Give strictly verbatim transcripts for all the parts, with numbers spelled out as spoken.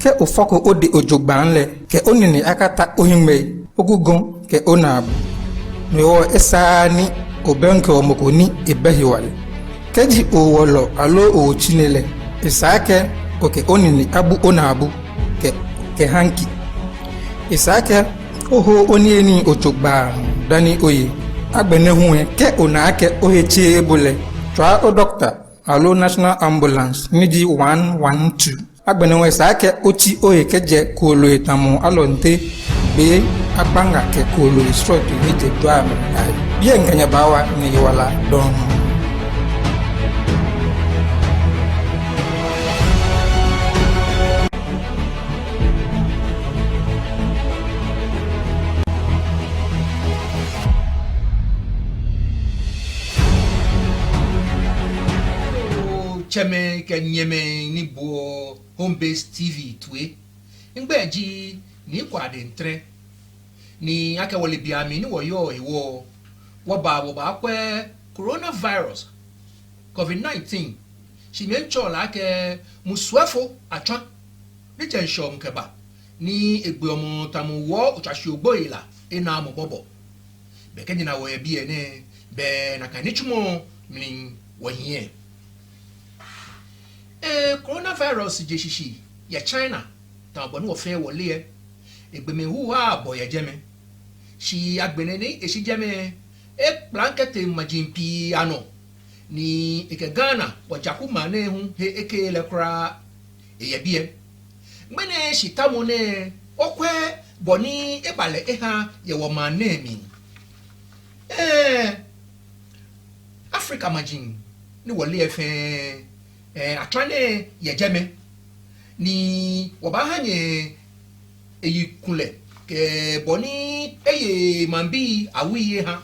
Kɛ ofɔko odɛŋ jogbaŋŋ lɛ, kɛ onine akata ohiŋmɛi, ogugɔ kɛ onaabu. No hewɔ esaaa ni obɛŋkɛɔ mɔ ko ni ebɛ hewalɛ. Kɛji oowɔlɔ aloo ootsine lɛ, esa akɛ okɛ onine abu onaabu kɛ, kɛ hanky. Esa akɛ oho oniyenii jogbaŋŋ dani oye. Agbɛnɛ hu lɛ, kɛ ona akɛ ohe tseee bo lɛ, tswa odoctor aloo National Ambulance ni ji one one two. Agbɛnɛ hu lɛ, esa akɛ otsi ohe kɛjɛ kooloi tamɔ alɔnte, gbee, akpaŋa kɛ kooloi srɔtoi ni jɛ jwɛi amli lɛ ahe. Biɛ mikɛ nyɛ baawa nyɛyiwala dɔŋŋ. Tsɛmɛi kɛ nyɛmɛi ni boɔ Home Base T V toi. Migbɛi ji Nii Kwade Ntreh. Ni akɛ wɔle be mli ni wɔyɔɔ hewɔ, wɔba wɔbaakwɛ coronavirus, covid nineteen. Shi miitsɔɔ lɛ akɛ musuɛfo atswa ni jɛ ŋshɔ kɛba, ni egbeɔ mɔ tamɔ wuɔ otswa shi ogbo hela, enaaa mɔ bɔbɔ. Bɛ kɛ nyɛna wɔ yɛ biɛ nɛɛ, bɛ nakai nitsumɔ mli wɔhiɛ. Ee, coronavirus je shishi yɛ China, tamɔ bɔ ni wɔ fɛɛ wɔle lɛ. Egbɔmɛi huhaa abɔ yɛ jɛmɛ. Shi agbɛnɛ ni eshi jɛmɛ, ekpla kɛtee maji pii anɔ, ni ekɛ Ghana, wɔjaku maŋ nɛɛ hu he ekeee lɛ kwraa. Eyɛ biɛ. Ŋmɛnɛ shitamɔ nɛɛ, wɔkwɛ bɔ ni eba lɛ eha yɛ wɔmaŋ nɛɛ mli. Ee, Africa maji ni wɔle lɛ fɛɛ, ee, atswa nɛɛ yɛ jɛmɛ. Ni wɔbaaha nyɛ eyikulɛ kɛ bɔ ni eye maŋbii awui eha.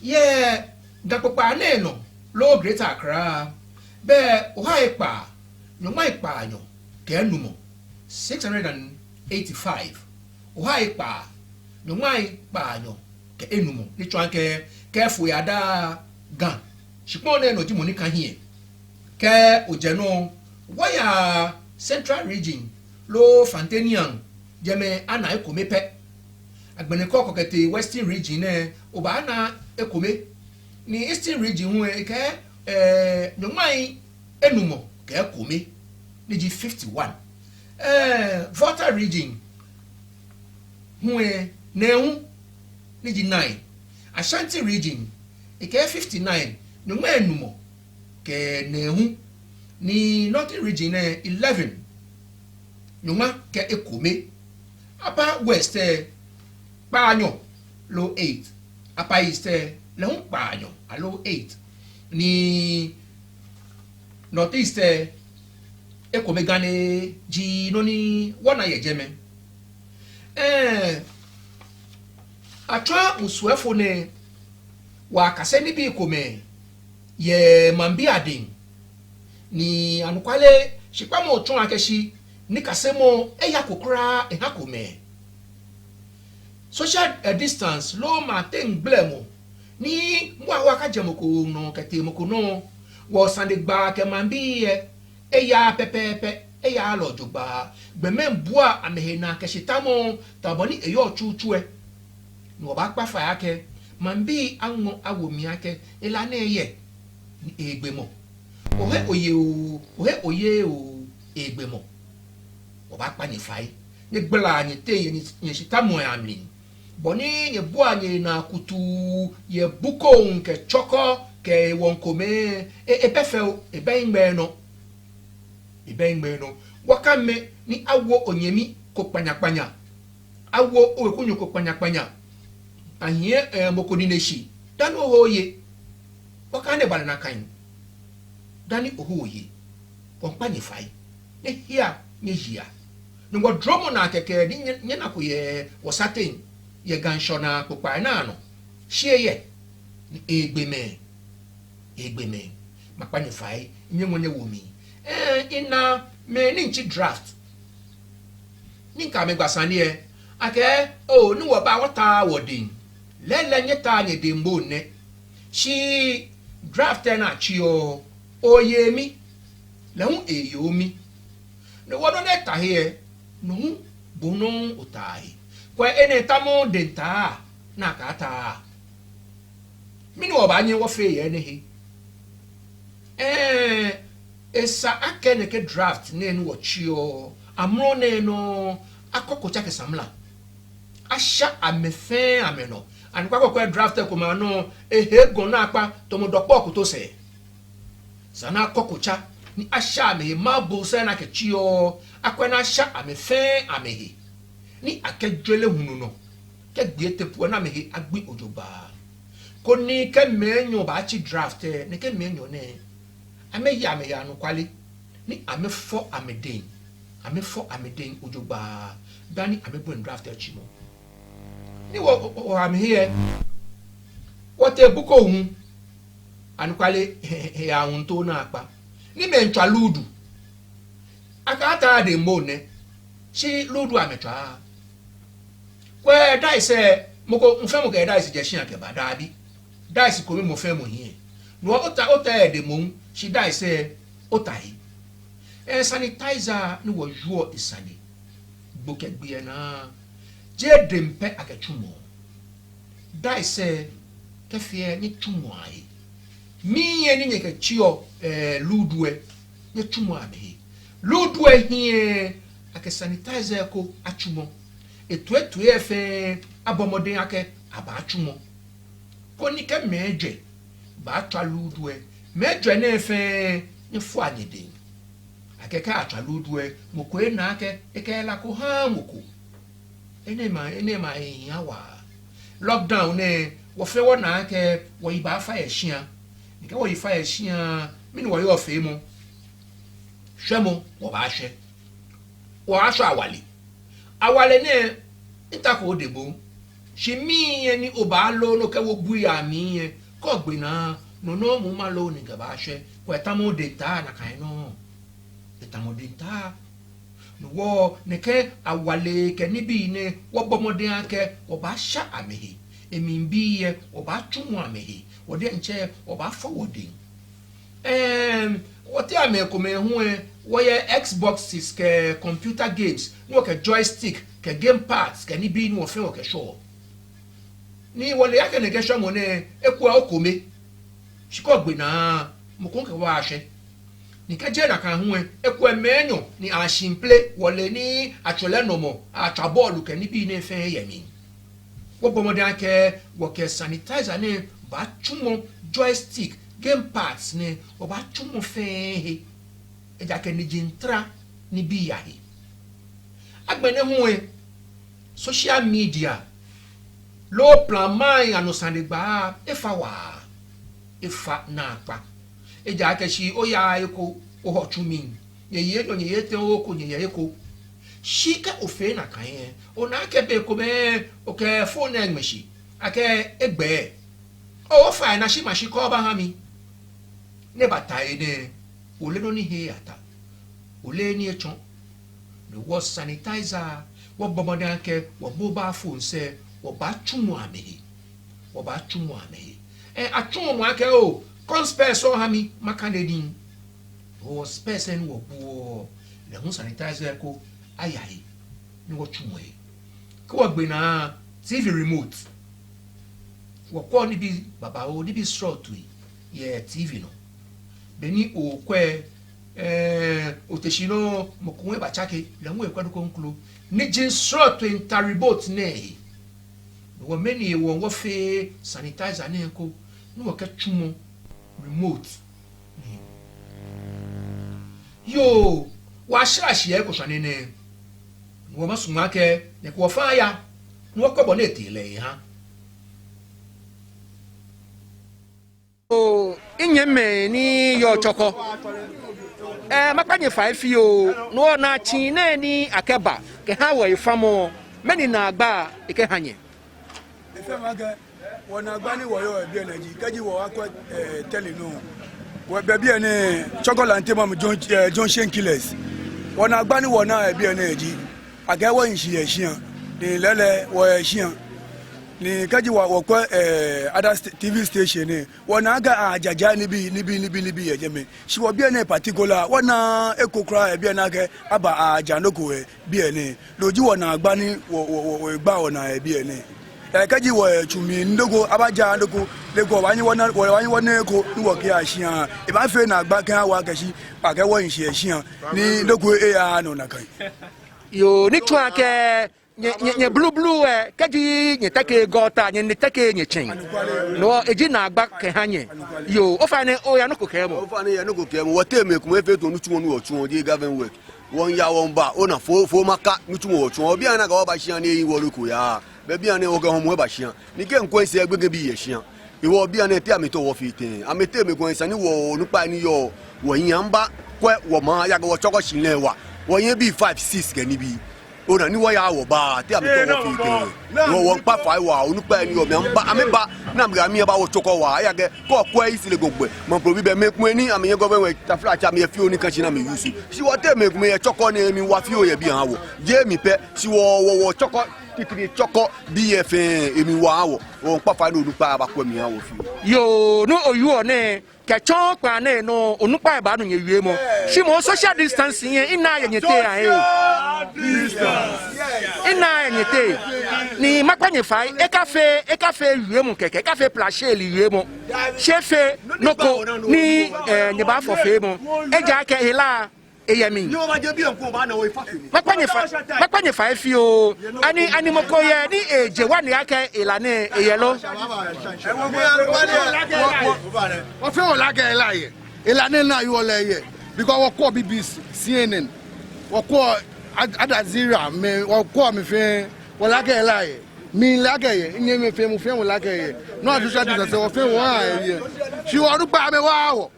Yɛ Ga kpokpaa nɛɛ nɔ loo Greater Accra, bɛ ohai ekpaa nyɔŋmai kpaanyɔ kɛ enumɔ, six hundred and eighty-five. Ohai ekpaa nyɔŋmai kpaanyɔ kɛ enumɔ, ni tsɔɔ akɛ kɛ efo yɛ Ga shikpɔŋ nɛɛ nɔ ji mɔ ni ka hiɛ. Kɛ ojɛ nɔ, wɔya Central Region loo Fantenian, jɛmɛ ana ekome pɛ. Agbɛnɛ kɛ okɔ kɛtee Western Region nɛɛ, obaana ekome. Ni Eastern Region hu lɛ, ekɛ, ee, nyɔŋmai enumɔ kɛ ekome, ni ji fifty-one. Ee, Volta Region hu lɛ, nɛɛhu, ni ji nine. Ashanti Region, ekɛ fifty-nine, nyɔŋmai enumɔ kɛ nɛɛhu. Ni Northern Region lɛ, eleven, nyɔŋma kɛ ekome. Upper West lɛ, kpaanyɔ loo eight. Upper East lɛ, lɛ hu kpaanyɔ aloo eight. Ni North East lɛ, ekome gane ji nɔ ni wɔna yɛ jɛmɛ. Ee, atswa musuɛfo nɛɛ, wɔkase nibii komɛi yɛ maŋbii adɛŋ. Ni anɔkwale, shikpamɔ tsɔɔ akɛ shi nikasemɔ lɛ eyako kwraa ehako mɛi. Social, ee, distance loo maŋ teŋ gbɛlɛmɔ, ni mɔ awo akajɛ mɔ ko nɔ kɛtee mɔ ko nɔ. Wɔsanegbaa kɛ maŋbii lɛ, eyaaa pɛpɛɛpɛ, eyaaa lɛ jogbaŋŋ. Gbɔmɛi bua amɛhe naa kɛ shitamɔ tamɔ bɔ ni eyɔɔ tsutsu lɛ. Ni wɔbaakpa fai akɛ maŋbii aŋɔ awo mli akɛ hela nɛɛ yɛ, ni egbɛ mɔ. Ohe oye oo, ohe oyeee oo, egbɛ mɔ. Wɔbaakpa nyɛ fai, nyɛgbala nyɛteŋ yɛ nyɛ, nyɛshitamɔi amli. Bɔ ni nyɛbua nyɛnaa kutuu yɛ Bukom kɛ Chorkor kɛ wɔŋ komɛi lɛ, e, ebɛ fɛo, ebɛ hiŋmɛi nɔ. Ebɛ hiŋmɛi nɔ. Wɔkɛɛ mɛi ni awo onyɛmi ko kpanyakpanya. Awo owekunyo ko kpanyakpanya. Ahiɛ, ee, mɔ ko nine shi dani ohe oye. Wɔkɛɛ ni eba lɛ nakai. Dani ohe oye, wɔŋkpa nyɛ fai, nyɛhea nyɛyea. Nyɔŋmɔ dromɔ naa kɛkɛ ni nyɛ, nyɛnako yɛ wɔsateŋ, yɛ Ga ŋshɔnaa kpokpai anaa nɔ. Shi eyɛ, ni egbɛ mɛi, egbɛ mɛi. Makpa nyɛ fai, nyɛŋɔ nyɛwo mli. Ee, mina mɛi ni ntsi draft. Ni mikɛ amɛ gba sane lɛ, akɛɛ, oo, ni wɔba wɔtaaa wɔdɛŋ. Lɛɛlɛŋ nyɛtaaa nyɛdɛŋ moŋ nɛ. Shi draft lɛ ni atsiɔ, oyeee mi, lɛ hu eyeee mi. Ni wɔ nɔ ni eta he lɛ, no hu bo nɔŋŋ otaa he. Kwɛ, enɛ tamɔ dɛŋtaa ni akɛtaa. Mɛni wɔbaanyɛ wɔfee yɛ enɛ he? Ɛɛ, esa akɛ nɛkɛ draft nɛɛ ni wɔtsiɔ, amrɔ nɛɛ nɔŋŋ akɔ Kotsa kɛ Samla. Asha amɛ fɛɛ amɛnɔ. Ani kwɛ, kwɛ draft ko ma nɔ, ehe gɔŋ naakpa tamɔ dɔkpɔ kotosɛɛ. Esa ni akɔ Kotsa ni asha amɛhe, maŋ bɔ sɛɛ ni akɛtsiɔ, akwɛ ni asha amɛ fɛɛ amɛhe. Ni akɛjwere hulu nɔ, kɛ gbii etɛ puɔ ni amɛhe agbi jogbaŋŋ. Koni kɛ mɛi enyɔ baatsi draft lɛ, nɛkɛ mɛi enyɔ nɛɛ, amɛye amɛhe anɔkwale, ni amɛfɔ amɛdɛŋ, amɛfɔ amɛdɛŋ jogbaŋŋ, dani amɛbɔi draft lɛ tsimɔ. Ni wɔ, wɔ, wɔ amɛhe lɛ, wɔtee bu ko hu, anɔkwale, he, he, he ahuntoo naakpa. Ni mɛi miitswa ludu. Akɛtaa dɛŋ moŋ nɛ, shi ludu amɛtswaa. Kwɛ, dice lɛ, mɔ ko, mɔ fɛɛ mɔ kɛ dice jɛ shia kɛba, daabi. Dice kome mɔ fɛɛ mɔ hiɛ. No ota, ota edɛŋ moŋ, shi dice lɛ, ota he. Ɛɛ, sanitizer ni wɔyɔɔ esane, gbo kɛ gbi lɛ naa, jeee dɛŋ pɛ akɛtsumɔɔ. Dice lɛ, kɛ fɛɛ nyɛtsumɔa he. Mɛi lɛ ni nyɛkɛtsiɔ, ɛɛ, ludu lɛ, nyɛtsumɔa amɛhe. Ludu lɛ hiɛ akɛ sanitizer ko atsumɔ. Etoitoi lɛ fɛɛ abɔ mɔdɛŋ akɛ abaatsumɔ. Koni kɛ mɛi ejwɛ baatswa ludu lɛ, mɛi ejwɛ nɛɛ fɛɛ nyɛfɔa nyɛdɛŋ. Akɛ kɛ atswa ludu lɛ, mɔ ko ena akɛ ekɛ la ko haaa mɔ ko. Enɛɛmɛi, enɛɛmɛi ehiaa waa. Lockdown nɛɛ, wɔ fɛɛ wɔna akɛ wɔyi baafa yɛ shia. Ni kɛ wɔyi fa yɛ shia, mɛni wɔyɔɔ feemɔ? Shwɛmɔ, wɔbaashwɛ. Wɔbaashwɛ awale. Awale nɛɛ, mitako odɛŋ moŋ. Shi mɛi lɛ ni obaalo nɔ kɛ wo bui amli lɛ, kɛ ogbe naa, no nɔŋŋ mɔ maaloo ni mikɛbaashwɛ. Kwɛ, etamɔ dɛŋtaa nakai nɔŋŋ. Etamɔ dɛŋtaa. No hewɔ nɛkɛ awale kɛ nibii nɛɛ, wɔbɔ mɔdɛŋ akɛ wɔbaasha amɛhe. Emli bii lɛ, wɔbaatsumɔ amɛhe. Wɔ diɛŋtsɛ wɔbaafɔ wɔdɛŋ. Ɛɛm, wɔteŋ mɛi komɛi hu lɛ, wɔyɛ Xboxes kɛ computer games, ni wɔkɛ joystick kɛ game pads kɛ nibii ni wɔ fɛɛ wɔkɛshwɛɔ. Ni wɔle akɛ nɛkɛ shwɛmɔ nɛɛ, ekolɛ okome. Shi kɛ ogbe naa, mɔ ko kɛ bo baashwɛ. Ni kɛ jeee nakai hu lɛ, ekolɛ mɛi enyɔ ni ashi play, wɔle ni atswɛlɛ nɔmɔ, atswa bɔɔlu kɛ nibii nɛɛ fɛɛ yɛ mli. Wɔbɔ mɔdɛŋ akɛ wɔkɛ sanitizer nɛɛ baatsumɔ joystick, game pads nɛɛ, wɔbaatsumɔ fɛɛ he. Ejaakɛ niji miitara nibii ahe. Agbɛnɛ hu lɛ, social media loo plama anɔ sanegbaa efa waa, efa naakpa. Ejaakɛ shi oyaaa he ko, ohɔ tsu mli, nyɛyi enyɔ, nyɛyi etɛ, oko, nyɛyɛ he ko. Shi kɛ ofee nakai lɛ, onaa akɛ bei komɛi okɛ phone lɛ ŋmɛ shi, akɛ egbɛɛ. Oo, ofainɛ shi mashi kɔ obaha mi. Ni ebata he nɛɛ, oleee nɔ ni he eyata. Oleee he ni etsɔ. No hewɔ sanitizer, wɔbɔ mɔdɛŋ akɛ wɔ mobile phones lɛ, wɔbaatsumɔ amɛhe. Wɔbaatsumɔ amɛhe. Ɛɛ, atsumɔ akɛ oo, kɔ mi specs oha mi, makane nii. Wɔ specs lɛ ni wɔbuɔ, lɛ hu sanitizer ko aya he ni wɔtsumɔ he. Kɛ wɔgbe naa, TV remote. Wɔkwɛɔ nibii babaoo, nibii srɔtoi yɛ TV nɔ. Beni okwɛ, ɛɛ, ote shi nɔ, mɔ ko hu ebatsake, lɛ hu ekwɛɛɛ nɔ ko kroko. Niji srɔtoi miita remote nɛɛ he. Wɔ mɛni hewɔ wɔfeee sanitizer nɛɛ ko ni wɔkɛtsumɔ remote? Yoo, wɔshara shi yɛ eko shwane nɛɛ. Wɔmiisumɔ akɛ nyɛkɛ wɔ fɛɛ aya ni wɔkwɛ bɔ ni etee lɛ eha. Oo, minyɛmimɛi ni yɔɔ Chorkor. Ɛɛ, makpa nyɛ fai fioo, no hewɔ tsii nɛɛ ni akɛba kɛha wɔ efamɔ, mɛni naagba ekɛha nyɛ? Efeɔ mi akɛ, wɔnaagba ni wɔyɔɔ yɛ biɛ nɛɛ ji, kɛji wɔyakwɛ, ɛɛ, tɛli nɔ. Wɔbɛ biɛ nɛɛ, Chorkor Lantemame Jun-, ɛɛ, Junction Killers. Wɔnaagba ni wɔnaa yɛ biɛ nɛɛ ji, akɛ wɔhi shi yɛ shia, ni lɛɛlɛŋ wɔyɛ shia. Ni kɛji wɔ, wɔkwɛ, eh, other st-, T V station lɛ, wɔnaa akɛ ajaja nibii, nibii, nibii, nibii yɛ jɛmɛ. Shi wɔ biɛ nɛɛ particular, wɔnaaa eko kwraa yɛ biɛ nɛɛ akɛ aba aja nɔ ko yɛ biɛ nɛɛ. No ji wɔnaagba ni wɔ, wɔ, wɔ, wɔgbaa wɔnaa yɛ biɛ nɛɛ. Eh, kɛji wɔtsu mli nɔ ko, abaja nɔ ko, lɛ eko wɔbaanyɛ wɔna, wɔbaanyɛ wɔna eko ni wɔkɛya shia. Ebaafee naagba kɛha wɔ akɛ shi, akɛ wɔhi shi yɛ shia. Ni nɔ ko eyaaa nɔ nakai. Yoo, ni tsɔɔ akɛ nyɛ, nyɛ, nyɛ blublu lɛ, kɛji nyɛteke gɔta, nyɛ, nyɛteke nyɛtsɛŋ. No, eji naagba kɛha nyɛ. Yoo, ofainɛ, oya nɔ ko kɛɛmɔ. Ofainɛ, ya nɔ ko kɛɛmɔ. Wɔteŋ mɛi komɛi efee tamɔ nitsumɔ ni wɔtsuɔ, jeee government work. Wɔmiiya, wɔmiiba, ona, fo, fo maka nitsumɔ wɔtsuɔ. Bianɛ akɛ wɔba shia ni eyi wɔ nɔ ko ya. Be bianɛ wɔkɛ hɔmɔ eba shia. Ni kɛ mikwɛ misɛɛ gbekɛbii yɛ shia. Ehewɔ bianɛ te amɛtao wɔfee tɛŋŋ? Amɛteŋ mɛi komɛi sani wɔ onukpai ni yɔɔ wɔhiɛ amɛbakwɛ wɔmaŋ, ejaakɛ wɔtsɔkɔ shihilɛ wa. Wɔyɛ bii five, six kɛ nibii. Ona ni wɔya wɔba, te amɛtao wɔfee tɛŋŋ? Wɔ, wɔmiikpa fai waa, onukpai ni yɔɔ mli amɛba, amɛba, ni amɛkɛ amɛhiɛ aba wɔtsɔkɔ waa, ejaakɛ kɛ okwɛ East Legon gbɛ, maŋ probi bɛ mɛi komɛi ni amɛyɛ government work, taflatsɛ amɛyɛ fioo ni kã shi ni amɛuse. Shi wɔteŋ mɛi komɛi yɛ tsɔkɔ nɛɛ mli wa fioo yɛ biɛ ha wɔ. Jeee mi pɛ, shi wɔ, wɔ, wɔtsɔkɔ, titri tsɔkɔ bii lɛ fɛɛ, emli wa ha wɔ. Wɔmiikpa fai ni onukpai abakwɛ mli aha wɔ fioo. Yoo, nɔ ni oyɔɔ nɛɛ, kɛtsɔ kpaa nɛɛ nɔ, onukpai baanu nyɛwiemɔ. Shi moŋ social distancing lɛ, minaaa yɛ nyɛteŋ ahe. Minaaa yɛ nyɛteŋ. Ni makpa nyɛ fai, ekafee, ekafee wiemɔ kɛkɛ, ekafee plashe li wiemɔ. Shi efee nɔ ko ni, eh, nyɛbaafɔ feemɔ. Ejaakɛ hela eyɛ mli. Makpa nyɛ fai, makpa nyɛ fai fioo. Ani, ani mɔ ko yɛ ni eje wɔ ni akɛ hela nɛɛ eyɛ lo? Wɔfɛɛ wɔle akɛ hela yɛ. Hela nɛɛ naa yɔɔ lɛ yɛ. Because wɔkwɛɔ B B C, C N N. Wɔkwɛɔ Al-, Al Jazeera, mɛi, wɔkwɛɔ amɛ fɛɛ. Wɔle akɛ hela yɛ. Mile akɛ eyɛ. Nyɛmɛi fɛɛ, mɔ fɛɛ mɔ le akɛ eyɛ. No hewɔ social distance, wɔfɛɛ wɔha eyɛ. Shi wɔnukpai amɛwaaa wɔ.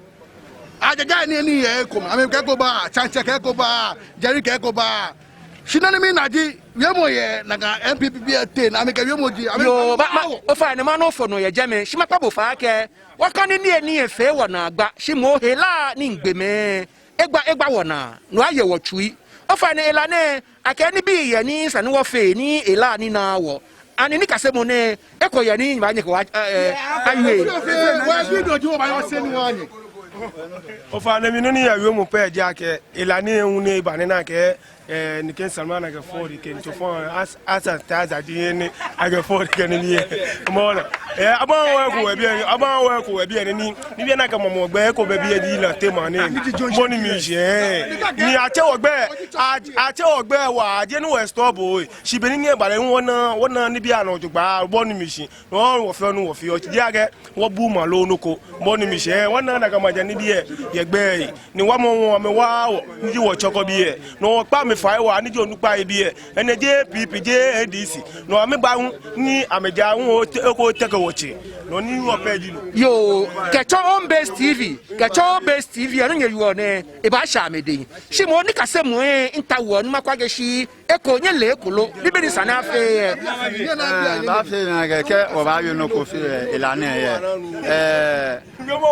Ajaja ni ni yɛ eko mli, amɛkɛ eko ba, Tsantsɛ kɛ eko ba, Jerry kɛ eko ba. Shi nɔ ni mina ji, wiemɔ yɛ nakai N P P bii ateŋ, amɛkɛ wiemɔ ji, amɛ-, yoo, amɛ-, ma, ma, ofainɛ mana ofɔ nɔ yɛ jɛmɛ, shi makpa bo fai akɛ, wɔkane niyenii lɛ efee wɔnaagba, shi moŋ hela ni miigbe mɛi, egba, egba wɔnaa, no aye wɔtsui. Ofainɛ hela nɛɛ, akɛɛ nibii yɛ ni esa ni wɔfee ni hela ni naa wɔ. Ani nikasemɔ nɛɛ, eko yɛ ni nyɛbaanyɛ kɛ wɔ, eh, eh, awie? Ofainɛ mi nɔ ni miyawie moŋ pɛ ji akɛ, hela nɛɛ hu ni eba nɛɛ akɛ, eh, ni kɛ salman akɛ fɔɔ di kɛ ni tso fɔɔ, as-, asa taza di ni akɛ fɔɔ di kɛ ni ni yɛ. Mɔ na. Eh, abaŋ wɔ eko wɔ biɛ, abaŋ wɔ eko wɔ biɛ ni, ni biɛ nakai mɔmɔ gbɛ eko bɛ biɛ di la te ma ni. Bɔ ni mishi, eh. Ni atsɛ wɔ gbɛ, a-, atsɛ wɔ gbɛ waa, je ni wɔ stop o. Shi be ni ni eba lɛ, wɔna, wɔna nibii anɔ jogbaŋŋ, bɔ ni mishi. No wɔfɛɛ ni wɔfeɔ, jeee akɛ wɔbu maŋ loo nɔ ko, bɔ ni mishi, eh, wɔna nakai maŋ ja nibii yɛ, yɛ gbɛ. Ni wamɔ wɔ, amɛwaaa wɔ, ni ji wɔtsɔkɔbii lɛ. No wɔkpa amɛ fai waa, ni ji onukpai bii lɛ. Enɛ jeee P P, jeee A D C. No amɛba hu, ni amɛja hu, o te-, eko teke wɔtsɛ. No ni wɔpɛ ji no. Yoo, kɛtsɔ Home Base T V, kɛtsɔ Home Base T V, enɔ nyɛyɔɔ nɛɛ, ebaashɛ amɛdɛŋ. Shi moŋ nikasemɔ lɛ, mitaoɔ ni makɛɛ akɛ shi, eko nyɛle eko lo, ni bɔ ni esa ni afee lɛ. Eh, baafee nakai kɛ, wɔbaawie nɔ ko fe, eh, hela nɛɛ lɛ. Eh,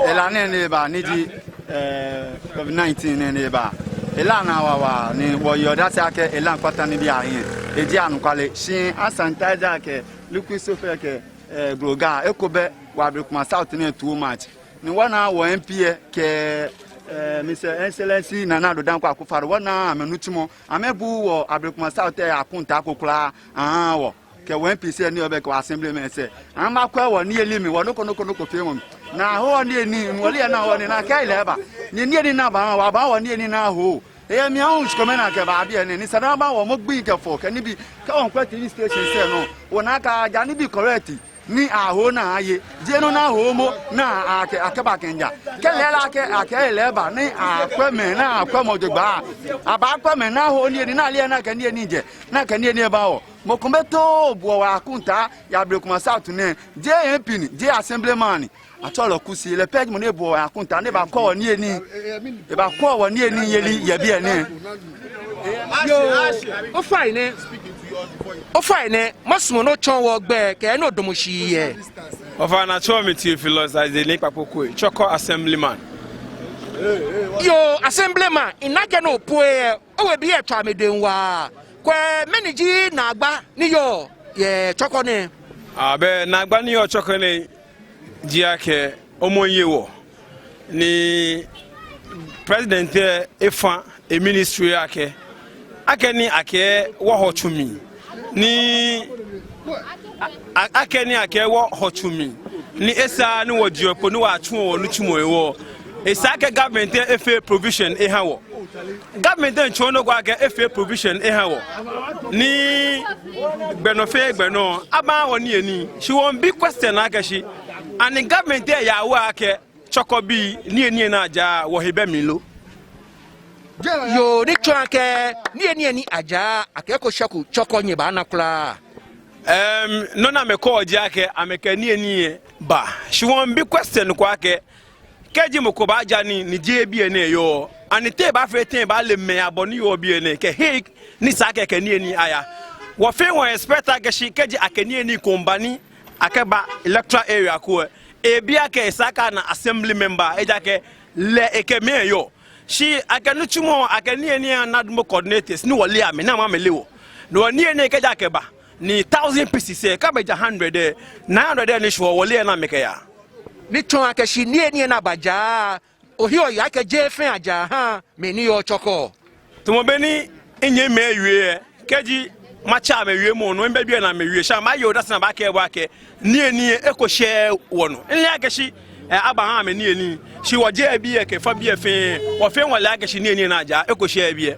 hela nɛɛ ni eba, ni ji, eh, covid nineteen nɛɛ ni eba. Hela naa wa waa, ni wɔyɔɔ odase akɛ hela miikpata nibii ahiɛ. Eji anɔkwale, shi hand sanitizer kɛ, liquid soap kɛ, eh, groga, eko bɛ, wɔ Ablekuma South nɛɛ too much. Ni wɔna wɔ M P lɛ kɛ, eh, Mister Excellency Nana Addo Dankwa Akufo-Addo, wɔna amɛnitsumɔ, amɛbuuu wɔ Ablekuma South lɛ akɔntaa ko kwraa ahaaa wɔ. Kɛ wɔ M Ps lɛ ni yɔɔ biɛ kɛ wɔ assemblymen lɛ. Amɛbakwɛ wɔ niyeli mli, wɔ nɔ ko nɔ ko nɔ ko feemɔ mli. Ni ahoɔ niyenii, wɔle yɛ naa wɔ ni nakai lɛ eba. Ni niyenii ni abaaha wɔ, abaaha wɔ niyenii ni ahoɔ. Eyɛ mli aahu shi kome ni akɛba biɛ nɛɛ, ni esa ni abaaha wɔ mɔ gbiŋ kɛ fɔ kɛ nibii, kɛ wɔmiikwɛ T V stations lɛ nɔ, wɔnaa akɛ aja nibii correct, ni ahoɔ ni aye, jeee nɔ ni ahoɔ momo ni akɛ, akɛba kɛmiija. Kɛ lɛ lɛ akɛ, akɛ lɛ eba, ni akwɛ mɛi, ni akwɛ mɔ jogbaŋŋ. Abaakwɛ mɛi ni ahoɔ niyenii, ni ale yɛ nakai niyenii jɛ, nakai niyenii eba wɔ. Mɔ ko bɛ too buɔ wɔ akɔntaa yɛ Ablekuma South nɛɛ, jeee M P ni, jeee assemblyman ni. Atsɛɔ lɛ Kusi, lɛ pɛ ji mɔ ni buɔ wɔ akɔntaa, ni ebakwɛ wɔ niyenii, ebakwɛ wɔ niyenii yeli yɛ biɛ nɛɛ. Yoo, ofainɛ, ofainɛ, masumɔ ni otsɔɔ wɔ ogbɛi kɛ he ni odamɔ shi yɛ. Ofainɛ, atsɛɔ mi Theophilus Isaac Nii Kpakpo Quaye, Chorkor assemblyman. Yoo, assemblyman, mina akɛ no po yɛ, owebii lɛ tswa amɛdɛŋ waa. Kwɛ, mɛni ji naagba ni yɔɔ yɛ Chorkor nɛɛ? Abɛ naagba ni yɔɔ Chorkor nɛɛ ji akɛ omɔ ye wɔ. Ni president lɛ efa e ministry akɛ, akɛni akɛɛ wɔhɔ tsu mli, ni a-, a-, akɛni akɛɛ wɔhɔ tsu mli, ni esaaa ni wɔjieɔ kpo ni wɔtsuɔ wɔnitsumɔ hewɔ, esa akɛ government lɛ efee provision eha wɔ. Government lɛ miitsɔɔ nɔ ko akɛ efee provision eha wɔ. Ni gbɛ nɔ fɛɛ gbɛ nɔ abaha wɔ niyenii. Shi wɔmiibi question akɛ shi, ani government lɛ yɛ aware akɛ Chorkorbii niyenii ni ajaa wɔhe bɛ mli lo? Yoo, ni tsɔɔ akɛ niyenii ni ajaa akɛ eko shɛko Chorkor nyɛbaana kwraa. Em, nɔ ni amɛkɛɔ ji akɛ amɛkɛ niyenii lɛ ba. Shi wɔmiibi question ko akɛ, kɛji mɔ ko baaja nii ni jeee biɛ nɛɛ eyɔɔ, ani te ebaafee tɛŋŋ ebaale mɛi abɔ ni yɔɔ biɛ nɛɛ kɛ he ni esa akɛ ekɛ niyenii aya? Wɔ fɛɛ wɔ expect akɛ shi kɛji akɛ niyenii ko miiba ni akɛba electoral area ko lɛ, ebi akɛ esa akɛ ana assembly member, ejaakɛ lɛ ekɛ mɛi yɔɔ. Shi akɛ nitsumɔ, akɛ niyenii lɛ ana dumo coordinators ni wɔleee amɛ, ni amɛ amɛleee wɔ. No hewɔ niyenii lɛ kɛji akɛba ni thousand pieces lɛ, kɛ amɛja hundred lɛ, nine hundred lɛ ni shwɛɔ wɔleee ni amɛkɛyaa. Ni tsɔɔ akɛ shi niyenii lɛ ni abajaa, oheɔ oyeɔ akɛ jeee fɛɛ ajaa ahaa mɛi ni yɔɔ Chorkor. Tamɔ bɔ ni minyɛmimɛi wie lɛ, kɛji matsɛ amɛwiemɔ nɔ, mibɛ biɛ ni amɛwie, shi amɛye odase ni abakɛɛ bo akɛ niyenii lɛ eko shɛɛɛ wɔnɔ. Mileee akɛ shi, eh, abaha amɛ niyenii. Shi wɔjɛ biɛ kɛ fã biɛ fɛɛ, wɔ fɛɛ wɔle akɛ shi niyenii lɛ ni ajaa, eko shɛɛɛ biɛ.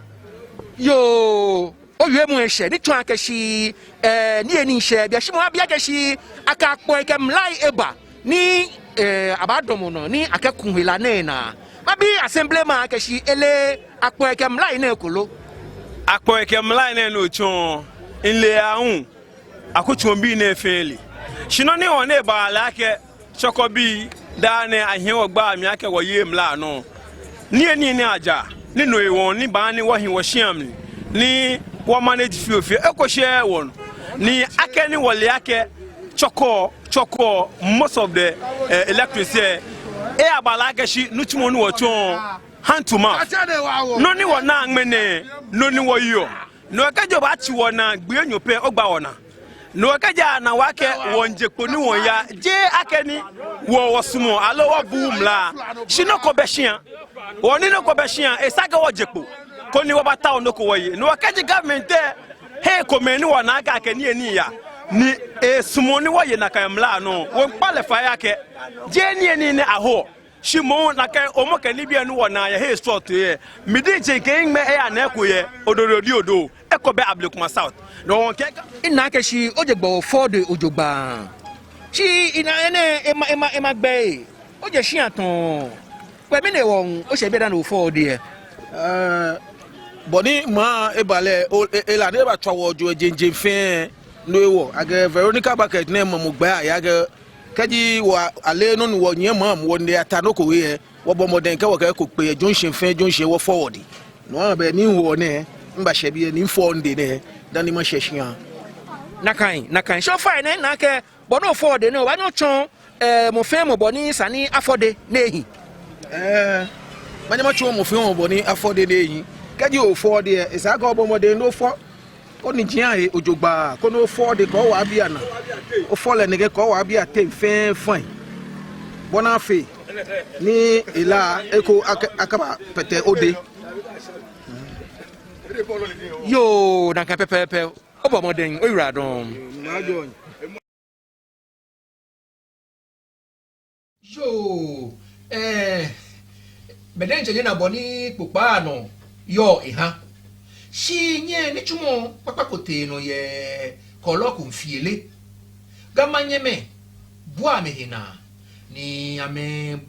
Yoo. Owiemɔ lɛ eshɛ, ni tsɔɔ akɛ shi, eh, niyenii shɛɛɛ biɛ, shi moŋ abi akɛ shi akɛ akpɔi kɛ mlai eba ni, eh, abaadamɔ nɔ ni akɛku hela nɛɛ naa. Mabi assemblyman akɛ shi ele akpɔi kɛ mlai nɛɛ eko lo? Akpɔi kɛ mlai nɛɛ ni otsɔɔ, mile aahu, akutsoŋbii nɛɛ fɛɛ le. Shi nɔ ni wɔnaa baale akɛ Chorkorbii daa nɛɛ ahiɛ wɔgbaa mli akɛ wɔyeee mla nɔ. Niyenii ni ajaa, ni no hewɔ ni baaha ni wɔhi wɔshia mli, ni wɔ manage fioo fioo, eko shɛɛɛ wɔnɔ. Ni akɛni wɔle akɛ Chorkor, Chorkor, most of the, eh, electorates lɛ, eh, abaale akɛ shi nitsumɔ ni wɔtsɔɔ, hand to mouth. Nɔ ni wɔnaa ŋmɛnɛ, no ni wɔyeɔ. No hewɔ kɛji obaatsi wɔnaa gbii enyɔ pɛ, ogba wɔnaa. No hewɔ kɛji ana wɔ akɛ wɔmiije kpo ni wɔmiiya, jeee akɛni wɔ wɔsumɔɔ aloo wɔbuuu mla. Shi nɔ ko bɛ shia. Hewɔ ni nɔ ko bɛ shia, esa akɛ wɔje kpo koni wɔbatao nɔ ko wɔye. No hewɔ kɛji government lɛ he ekomɛi ni wɔnaa akɛ akɛ niyenii yaa, ni esumɔɔ ni wɔye nakai mla nɔ, wɔmiikpa lɛ fai akɛ jeee niyenii nɛɛ ahoɔ. Shi moŋ nakai omɔ kɛ nibii ni wɔnaa yɛ he srɔtoi lɛ, mi diɛŋtsɛ mikɛ miŋmɛ eya nɛɛ ko yɛ Odododiodoo, eko bɛ Ablekuma South. No hewɔ kɛ, mina akɛ shi oje gbɛ ofɔ odɛŋ jogbaŋŋ. Shi mina enɛ ema, ema, ema gbɛ ee. Oje shia tɔɔ. Kwɛ, mɛni hewɔ oshɛ biɛ dani ofɔ odɛŋ lɛ? Eh, bɔ ni maŋ eba lɛ, o, e, hela ni ebatswa wɔ jio ejeŋ jeŋ fɛɛ, no hewɔ akɛ Veronica Backett nɛɛ mamɔ gbɛ aya akɛ kɛji wɔ, ale nɔ ni wɔnyiɛ maŋ mli, wɔnine ata nɔ ko we lɛ, wɔbɔ mɔdɛŋ kɛ wɔkɛ eko kpe yɛ junction fɛɛ junction wɔfɔ wɔdɛŋ. No hewɔ be ni miwɔ nɛɛ, mibashɛ biɛ ni mifɔ midɛŋ nɛɛ dani mashɛ shia. Nakai, nakai. Shi ofainɛ mina akɛ bɔ ni ofɔ odɛŋ nɛɛ, obaanyɛ otsɔɔ, eh, mɔ fɛɛ mɔ bɔ ni esa ni afɔ odɛŋ nɛɛ ehi. Eh, manyɛ matsɔɔ mɔ fɛɛ mɔ bɔ ni afɔ odɛŋ nɛɛ ehi. Kɛji ofɔ odɛŋ lɛ, esa akɛ obɔ mɔdɛŋ ni ofɔ oniji ahe jogbaŋŋ, koni ofɔ odɛŋ kɛ owaobii anaa. Ofɔ lɛ nɛkɛ kɛ owaobii ateŋ fɛɛ fine. Bɔ ni afee ni hela eko aka, akabapɛtɛ odɛŋ. Yoo, nakai pɛpɛɛpɛ. Obɔ mɔdɛŋ, oyiwaladɔŋŋ. Yoo, eh, bɛ diɛŋtsɛ nyɛna bɔ ni kpokpaa nɔ yɔɔ eha. Shi nyɛ nitsumɔ kpakpa ko tee nɔ yɛ Kɔlɔku Fiele. Ga manyɛmɛi bua amɛhe naa ni amɛye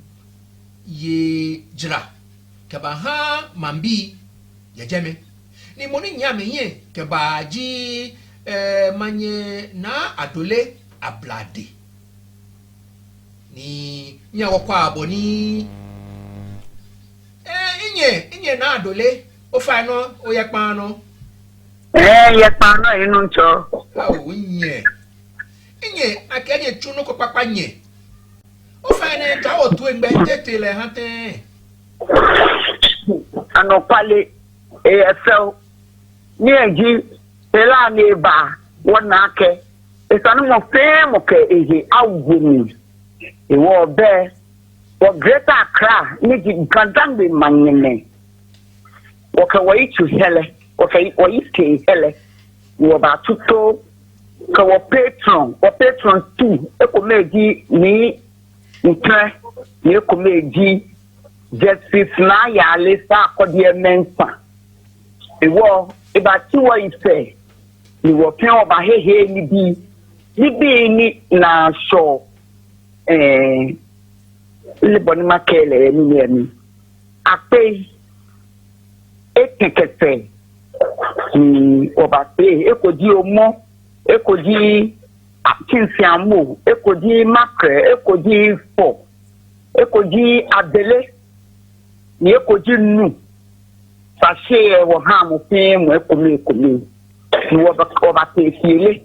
jara kɛbaha maŋbii yɛ jɛmɛ. Ni mɔ ni nyiɛ amɛhiɛ kɛba ji, eh, Manyɛ Naa Adole Ablade. Ni nyɛhaa wɔkwɛa bɔ ni, eh, minyɛ, minyɛ Naa Adole, ofainɛ oyɛ kpaa nɔ? Eh, miyɛ kpaa nɔ, minuŋtsɔ. Ao, minyɛ. Minyɛ, akɛɛ nyɛtsu nɔ ko kpakpa nyɛ. Ofainɛ, ja wɔ toi, nɛgbɛ tete lɛ ha tɛŋŋ? Anɔkwale, eyɛ fɛo. Ni eji hela ni eba, wɔna akɛ Esa ni mɔ fɛɛ mɔ kɛ ehe awo mli. Hewɔ bɛ wɔ Greater Accra ni ji Ga-Dangme manyɛmɛi, wɔkɛ wɔyitso hɛlɛ, wɔkɛ wɔyitee hɛlɛ, wɔbaatuto kɛ wɔ patron, wɔ patron two, ekome ji Nii Ntreh, ni ekome ji Justice Naa Yale Sarkodie Mensah. Hewɔ ebaatsi wɔyi fɛɛ, ni wɔ fɛɛ wɔbaahehe nibii, nibii ni naashɔɔ, eh, mile bɔ ni makɛɛ lɛ yɛ mimli. Akpei etɛ kɛ sɛɛ, ni wɔbaafee, eko ji omɔ, eko ji a, kinsi amɔ, eko ji makrɛ, eko ji fɔ, eko ji abele, ni eko ji nu. Sachet lɛ wɔhaa mɔ fɛɛ mɔ ekome ekome. Ni wɔba, wɔbaafee fiele.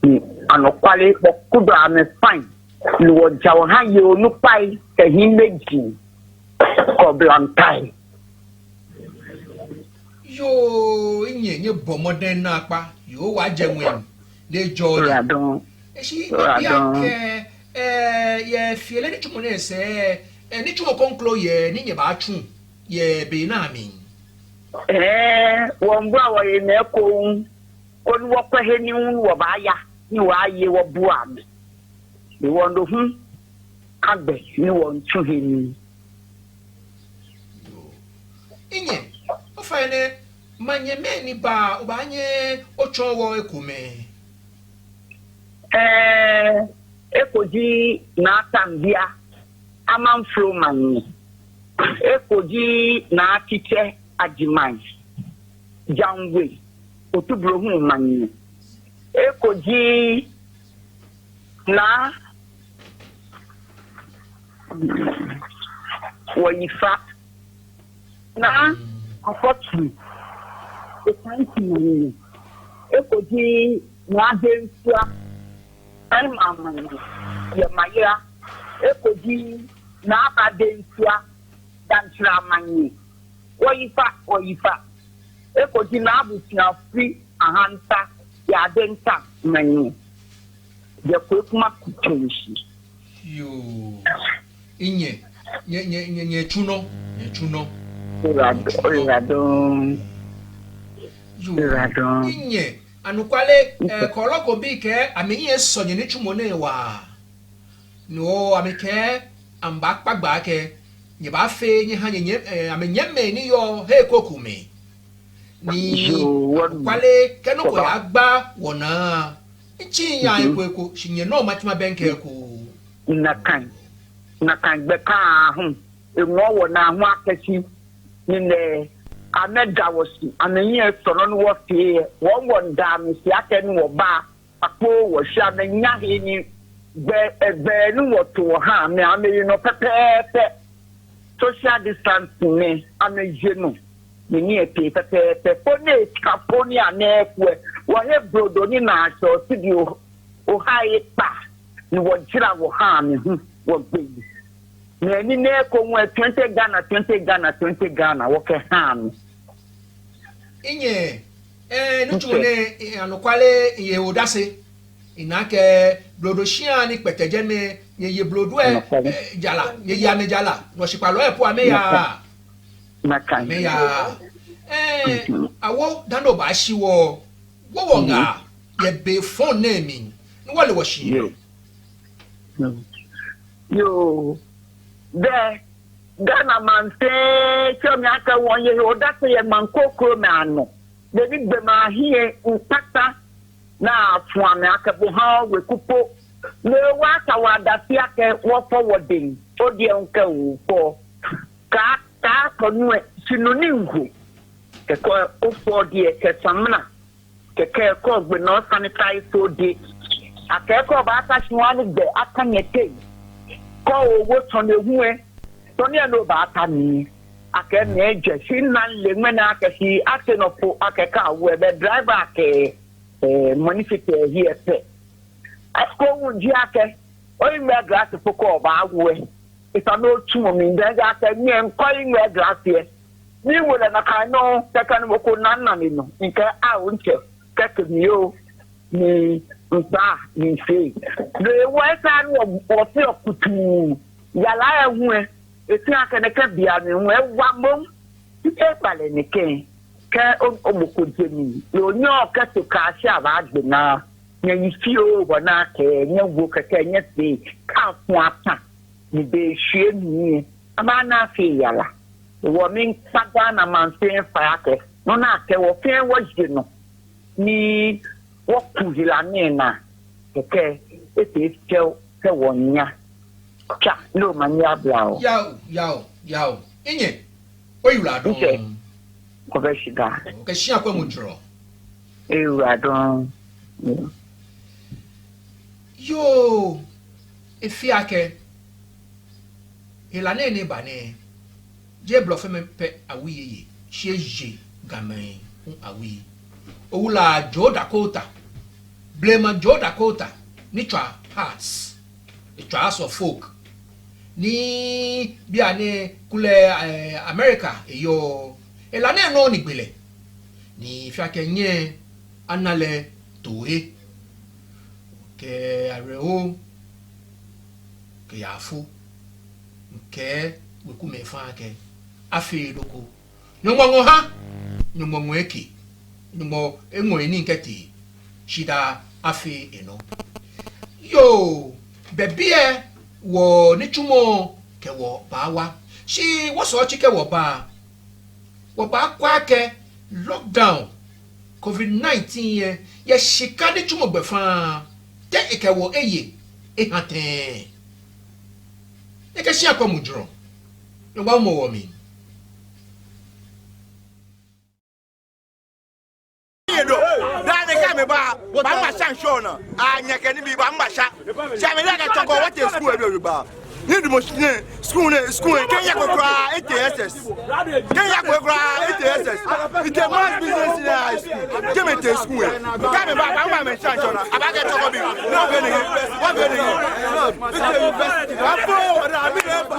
Ni anɔkwale, wɔkudɔ amɛ fine. Ni wɔja wɔha yei onukpai kɛ hiimeji kɛ oblantai. Yoo, minyɛ, nyɛbɔ mɔdɛŋ naakpa. Yoo, wɔjɛ ŋwɛi. Ni ejɔ lɛ. Oyiwaladɔŋŋ. Eshi, oyiwaladɔŋŋ. Bianɛ, eh, yɛ fiele nitsumɔ nɛɛ sɛɛ, eh, nitsumɔ kroko yɛ ni nyɛbaatsu yɛ be nɛɛ mli? Eh, wɔmiibua wɔhe naa ekoŋŋ, koni wɔkwɛ he ni hu wɔbaaya, ni wɔye wɔbua amɛ. Ni wɔnu hu, kagbɛ ni wɔmiitsu he nii. Yoo. Minyɛ, ofainɛ, manyɛmɛi ni ba, obaanyɛ otsɔɔ wɔ ekomɛi? Eh, eko ji Naa Tambia, Amanfro manyɛ. Eko ji Naa Titsɛ Agyemang, Jangwe, Otublohum manyɛ. Eko ji Naa Wɔyifa, Naa Kɔfɔtri, Okanti manyɛ. Eko ji Naa Densua, Tema manyɛ, yɛ Mayera. Eko ji Naa Ba Densua, Danchira manyɛ. Wɔyifa, wɔyifa. Eko ji Naa Abusua Fri Ahanta, yɛ Adenta manyɛ. Yɛ Kwei Kuma Kutonshi. Yoo. Minyɛ, nyɛ, nyɛ, nyɛ, nyɛtsu nɔ, nyɛtsu nɔ. Oyiwaladɔŋŋ, oyiwaladɔŋŋ. Yoo. Oyiwaladɔŋŋ. Minyɛ, anɔkwale, eh, kɔlɔkɔ bii kɛɛ amɛhiɛ sɔ nyɛnitsumɔ nɛɛ waa. No, amɛkɛɛ amɛbaakpa gbɛ akɛ nyɛbaafee nyɛha nyɛ, nyɛ, eh, amɛnyɛmimɛi ni yɔɔ he krokomɛi. Ni yoo, wɔ, anɔkwale, kɛ nɔ ko kɔba yagba wɔnaa, mitsiii miyaaa he ko he ko, shi nyɛnɔ matsi mabɛŋkɛ eko. Nakai, nakai gbɛ kaa hu, eŋɔɔ wɔnaa hu akɛ shi, ni nɛɛ, amɛda wɔ shi, amɛhiɛ sɔ nɔ ni wɔfee, wɔ, wɔmiida amɛ shi akɛ ni wɔba, akpo wɔshi amɛnya he ni gbɛ, egbɛ ni wɔto wɔha amɛ, amɛye nɔ pɛpɛɛpɛ. Social distancing nɛɛ, amɛye nɔ. Ni nii lɛ tee pɛpɛɛpɛ. Po ni eka po ni anɛ kwɛ. Wɔhe brodo ni naashɔɔ studio oha ekpa. Ni wɔjara wɔha amɛ hu, wɔgbe yi. Ni nii nɛɛ eko ŋwɛ twenty Ghana, twenty Ghana, twenty Ghana, wɔkɛha amɛ. Minyɛ, eh, nitsumɔ nɛɛ, eh, anɔkwale, miye odase. Mina akɛ blodo shia ni kpɛtɛ jɛmɛ, nyɛye blodo lɛ, eh, jara, nyɛye amɛ jara, nɔ shikpalɔi lɛ po amɛya. Amɛya. Eh, awo, dani obaashi wɔ, wo wɔ ŋaa, yɛ be fɔŋ nɛɛ mli, ni wɔle wɔshi. Yoo. Yoo. Bɛ, Ghana maŋ fɛɛ, tsɔɔ mi akɛ wɔye odase yɛ maŋ krokomɛi anɔ. Beni gbɔmɛi ahiɛ miikpata, ni afu amɛ akɛ bo ha weku po. Ni wɔta wɔdase akɛ wɔfɔ wɔdɛŋ, odeɛ ŋkɛ ofɔ. Kaa, kaa kɔ nu lɛ, shi nu ni ŋho. Kɛkɛ ofɔ odeɛ kɛ samina. Kɛkɛ kɛ ogbe naa osanitize odɛŋ. Akɛ kɛ obaata shi waa ni gbɛ aka nyɛteŋ. Kɛ owo tsɔne hu lɛ, tsɔne lɛ ni obaata mli. Akɛ mɛi ejwɛ shi nna le ŋmɛnɛ akɛ shi ase nɔ po akɛ kɛ awo lɛ bɛ driver kɛ, eh, mɔ ni fite lɛ hiɛ pɛ. Eko hu ji akɛ, oyiŋ glass po kɛ obaawo lɛ. Esa ni otsu mɔ mli, bɛ ejaakɛ miikɔ oyiŋ glass lɛ. Miwo lɛ nakai nɔŋŋ, kɛkɛ ni mɔ ko na minane nɔ. Mikɛɛ, ao, ntsɛ, kɛke mi oo. Ni Mba, mifee. No hewɔ esa ni wɔ, wɔfee kutuu. Yara lɛ hu lɛ, efee akɛ nɛkɛ bianɛ hu lɛ, ewa moŋ. Eba lɛ nɛkɛ, kɛ o, o mɔ ko je mli. Loo nyɛ okɛ to kaashi abaagbe naa. Nyɛyi fioo bɔ ni akɛɛ, nyɛwo kɛkɛ, nyɛfee, kɛ afo ata. Ni be shwie mli lɛ, abaana afee yara. Wɔmiikpa Ghana maŋ fɛɛ fai akɛ, nɔ ni akɛ wɔ fɛɛ wɔye nɔ. Ni wɔku hela nɛɛ naa, kɛkɛ, efee fɛo kɛ wɔnya. Tswa, ni omanye aba oo. Yoo, yoo, yoo. Minyɛ, oyiwaladɔŋŋ. Ŋkɛ, kɔbɛ shiga. Okɛ shia kwɛmɔ jogbaŋŋ. Oyiwaladɔŋŋ. Yoo, efee akɛ hela nɛɛ ni eba nɛɛ, jeee blɔfomɛi pɛ awui eye, shi eje Gamɛi hu awui. Owula Joe Dakota, blema Joe Dakota, ni tswaa Hearts, etswaa House of Folk, ni bianɛ kulɛ, eh, America eyɔɔ. Hela nɛɛ nɔ ni gbe lɛ, ni efee akɛ nyɛ ana lɛ too he. Kɛ awerɛho, kɛ yaafo, ŋkɛɛ wekumɛi fɛɛ akɛ afee nɔ ko. Nyɔŋmɔ ŋɔha, Nyɔŋmɔ ŋɔha eke, Nyɔŋmɔ eŋɔ enii kɛtee, shidaa afee enɔ. Yoo, bɛ biɛ wɔ nitsumɔ kɛ wɔ baawa. Shi wɔsɛɛ otsi kɛ wɔba, wɔbaakwɛ akɛ lockdown covid nineteen lɛ, yɛ shika nitsumɔ gbɛfaŋ, te ekɛ wɔ eye, eha tɛŋŋ. Nyɛkɛ shia kwɛmɔ jogbaŋŋ. Nyɔŋmɔ amɔ wɔ mli. Daa nɛɛ kɛ amɛba, baama shanshɔn naa. Anyɛ kɛ nibii baama sha. Shi amɛle akɛ Tsɔkɔ wɔtee skul ebi obi ba. Ni dumɔ shi nɛɛ, skul nɛɛ, skul nɛɛ, kɛ nyɛkwɛ kwraa, etee S S. Kɛ nyɛkwɛ kwraa, etee S S. Etee mass business nɛɛ high school. Jɛmɛ etee skul nɛɛ. Kɛ amɛba, baama amɛ shanshɔn naa. Abaakɛɛ Tsɔkɔbii. Nɔ fɛɛ nɛɛ, nɔ fɛɛ nɛɛ. Afo, daa mi lɛ ba.